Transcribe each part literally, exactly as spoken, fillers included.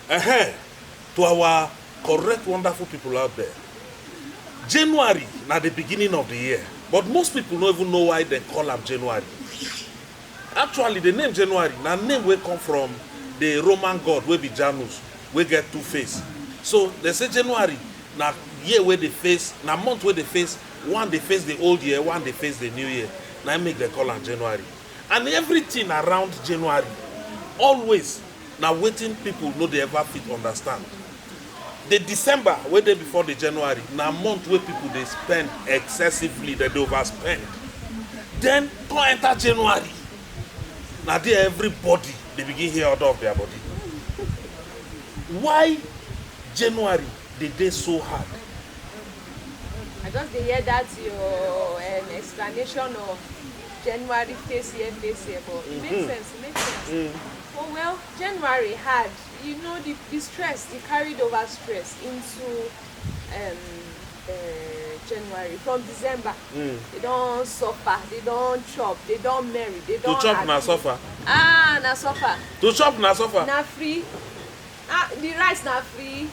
Ehen, to our correct, wonderful people out there, January na the beginning of the year, but most people no even know why dem call am January. Actually, the name January na name wey come from the Roman god wey be Janus, wey get two face. So dem say January na year wey dey face, na month wey dey face, one dey face the old year, one dey face the new year. Na im make dem call am January. And everything around January, always, na wetin people no dey ever fit understand. The December wey dey before the January na month wey people dey spend excessively, dem dey overspend. Then come enter January, na there everybody dey begin hear order of their body. Why January dey dey so hard? I just dey hear that your um, explanation of January face here, face here, but it makes Mhm. sense, it makes sense. Mm. Oh well, January hard. You know the, the stress, the carried over stress into um, uh, January. From December, Mm. they don suffer, they don chop, they don merry, they To don chop happy. Na suffer. Ah, na suffer. To chop na suffer. Na free. Ah, the rice na free.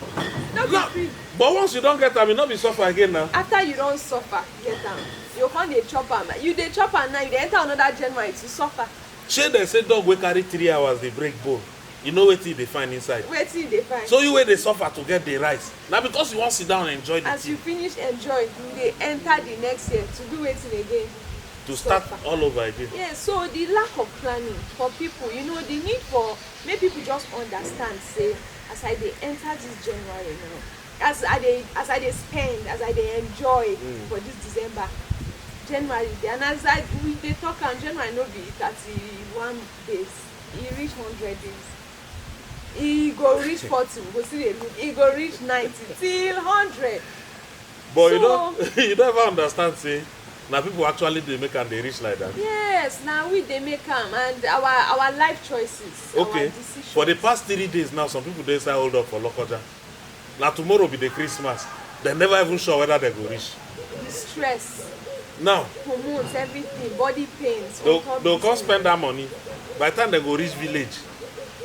No be No, free. But once you don get am, e no be suffer again now. After you don suffer, get am. You come dey chop am. You dey chop am now, you dey enter another January to suffer. Shey dem say dog wey carry three hours dey break bone, you know wetin e dey find inside. Wetin you dey find? So you wey dey suffer to get the rice, na because you wan sit down and enjoy the As thing. You finish enjoy, you dey enter the next year to do wetin again? To start Suffer. All over again. Yeah, so the lack of planning for people, you know, the need for make people just understand say as I dey enter this January now, as I dey as I dey spend, as I dey enjoy Mm. for this December, January dey, and as I we dey talk am, January no be thirty-one days, e reach hundred days, e go reach forty, we go still dey look, e go reach ninety till hundred. But you So- don you don ever understand say na people actually dey make am dey reach like that. Yes, na we dey make am, and our our life choices, our Okay, decisions. For the past three days now, some people dey inside hold up for Lokoja. Na tomorrow be the Christmas. Dem never even sure whether dem go reach. The stress, Now, hormones, everything, body pains. they'll, on top they'll this come thing. Spend that money. By the time they go reach village,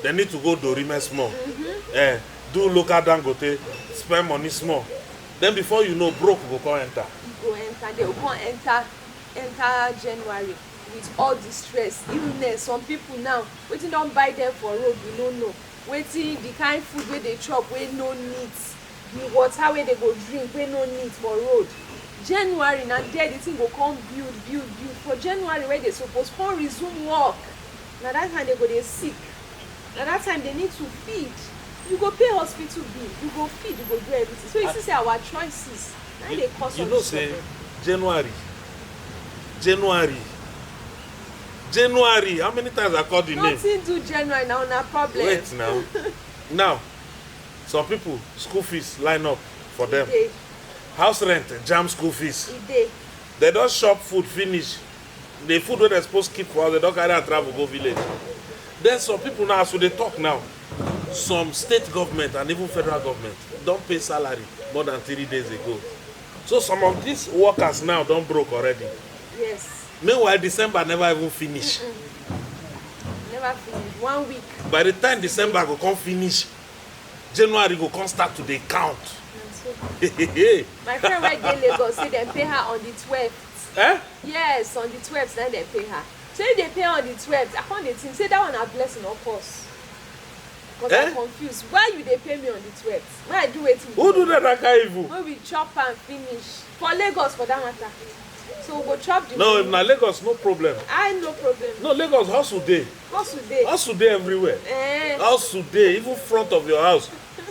they need to go Dorime small. Eh, do local Dangote, spend money small. Then before you know, broke go come enter. E go enter, they go come enter enter January with all the stress, illness. Some people now, wetin don buy them for road, we no know. Wetin the kind food wey they chop wey no neat, the water wey they go drink wey no neat for road. January na there the thing go come build, build, build. For January wey they suppose come resume work, na that time they go dey sick. Na that time they need to feed. You go pay hospital bill, you go feed, you go do everything. So you Ah. See say our choices na dey cause You all know this say problem. January, January, January. How many times I called the name? Nothing do January na una problem. Wait now. Now, some people school fees line up for them. Dey. House rent jam school fees. E dey. They don chop food finish. The food wey dem suppose keep for house, they don carry am travel go village. Then some people now, as we dey talk now, some state government and even federal government don pay salary more than three days ago. So some of these workers now don broke already. Yes. Meanwhile, December never even finish. Never finish. One week. By the time December go come finish, January go come start to dey count. Na so. My friend wey dey Lagos say dem pay her on the twelfth. Eh? Yes, on the twelfth na dem pay her. So if dem pay her on the twelfth, I come dey think say that one na blessing or curse. Because Eh? I'm confused. Why you dey pay me on the twelfth? When I do wetin? Who do that, that kind evil? When we chop am finish for Lagos for that matter. So we go chop the No, money. If na Lagos, no problem. I no problem. No, Lagos, hustle dey. Hustle dey. Hustle dey everywhere. Eh. Hustle dey, even front of your house.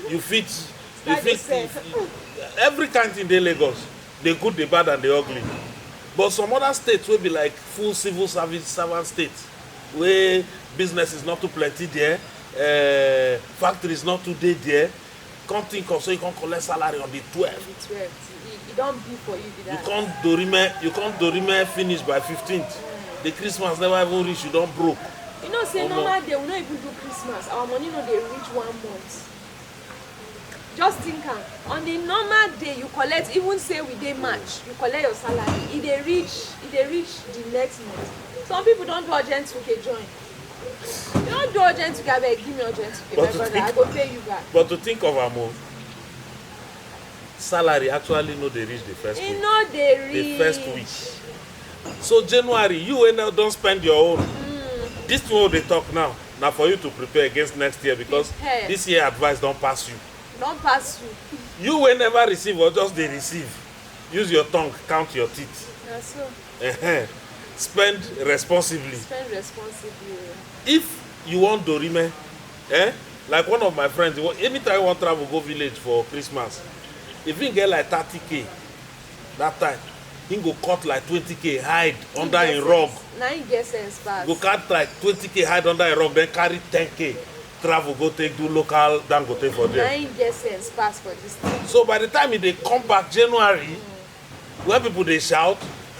You fit, you Start dey fit, sell. you fit, every kind thing dey Lagos. The good, the bad, and the ugly. But some other states wey be like full civil service servant states, wey business is not too plenty there, uh, factories not too dey there. Come think of say you come collect salary on the twelfth. The twelfth. E, e don be for you be You that. Come Dorime, you come Dorime finish by fifteenth. The Christmas never even reach, you don broke. You know say Omo. Normal day we no even do Christmas. Our money no dey reach one month. Just think am. On the normal day you collect, even say we dey March, you collect your salary. E dey reach, e dey reach the next month. Some people don do urgent two K join. You don do urgent week, abeg give me urgent week, But my to brother. think- I go pay you back. But to think of am o, salary actually no dey reach the first E week. No dey reach. The first week. So January, you wey now don spend your own. This thing wey we dey talk now, na for you to prepare against next year, because Prepare. This year advice don pass you. Don pass you. You wey never receive or just dey receive, use your tongue, count your teeth. Na so. Ehen. Spend responsibly. Spend responsibly. If you wan dorime, eh, like one of my friends, he wa- anytime he wan travel go village for Christmas, if he get like thirty k that time, he go cut like twenty k, hide under him rug. Na him get sense pass. Go cut like twenty k, hide under him rug, then carry ten k, travel go take do local Dangote for Na there. Him get sense pass for this thing. So by the time he dey come back January, when people dey shout,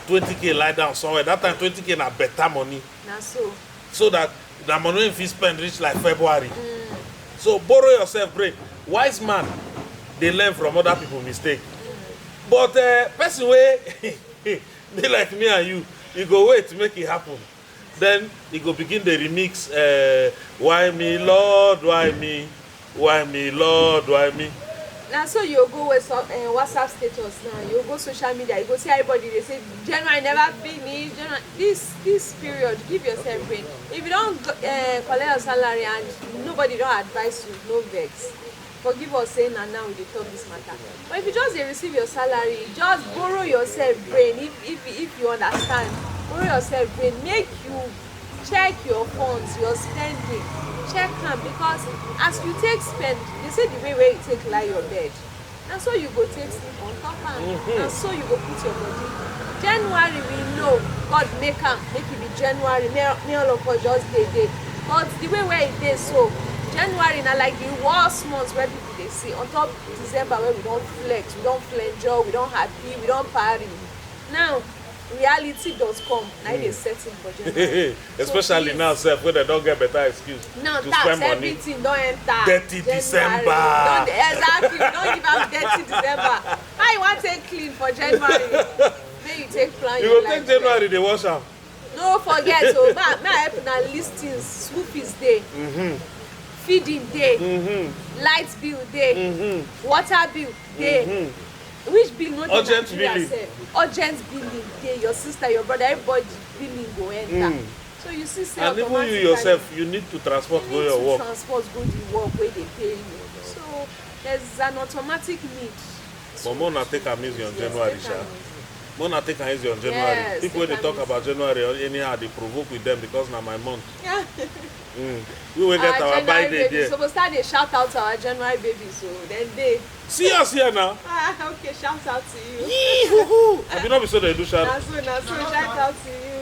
twenty k lie down somewhere. That time twenty k na better money. Na so. So that na money wey you fit spend reach like February. So borrow yourself brain. Wise man dey learn from other people mistake. But uh, person wey dey like me and you, you go wait make e happen. Then you go begin dey remix, uh, "Why me, Lord, why me? Why me, Lord, why me?" Na so you go with some, uh, WhatsApp status now. You go social media. You go see everybody dey say January never finish. January, this this period, give yourself brain. If you don uh, collect your salary and nobody don advise you, no vex. Forgive us say na now we dey talk this matter. But if you just dey receive your salary, just borrow yourself brain. If if if you understand, borrow yourself brain. Make you check your funds, your spending, check am, because as you take spend, they say the way wey you take lie your bed, na so you go take sleep on top am. Na so you go put your body. January, we know God make am make e be January, may, may all of us just dey dey. But the way wey e dey so, January na like the worst month wey people dey see, on top December wey we don flex, we don flenjo, we don happy, we don party. Now reality dot com na e dey set in for January. Especially please. Now sef, wey dem don get better excuse Now to tax, spend money. Everything don enter. Dirty January. December. Don dey, exactly. We don give am dirty December. How you wan take clean for January? Make you take plan You your go life take January dey wash am. No forget o, ma ma help una list things. School fees dey, feeding dey, light bill dey, water bill dey. Which bill no dey Urgent Nigeria billing. Sef? Urgent billing dey. Your sister, your brother, everybody billing go enter. So you see say And even you automatically yourself, you need to transport you go need your to work. Transport go the work wey dey pay you. So there's an automatic need. But more na take am easy on Yes, January, take sha. am easy. More na take am easy on January. Yes, People wey dey take am talk easy. About January or anyhow dey provoke with them because na my month. Yeah. We wey get our buy January day baby. There. Suppose start dey shout out to our January babies o. Then dey. See us here now. Ah, okay, shout out to you. Yee-hoo-hoo. I be not be so they do shout. Na so, na so, shout out to you.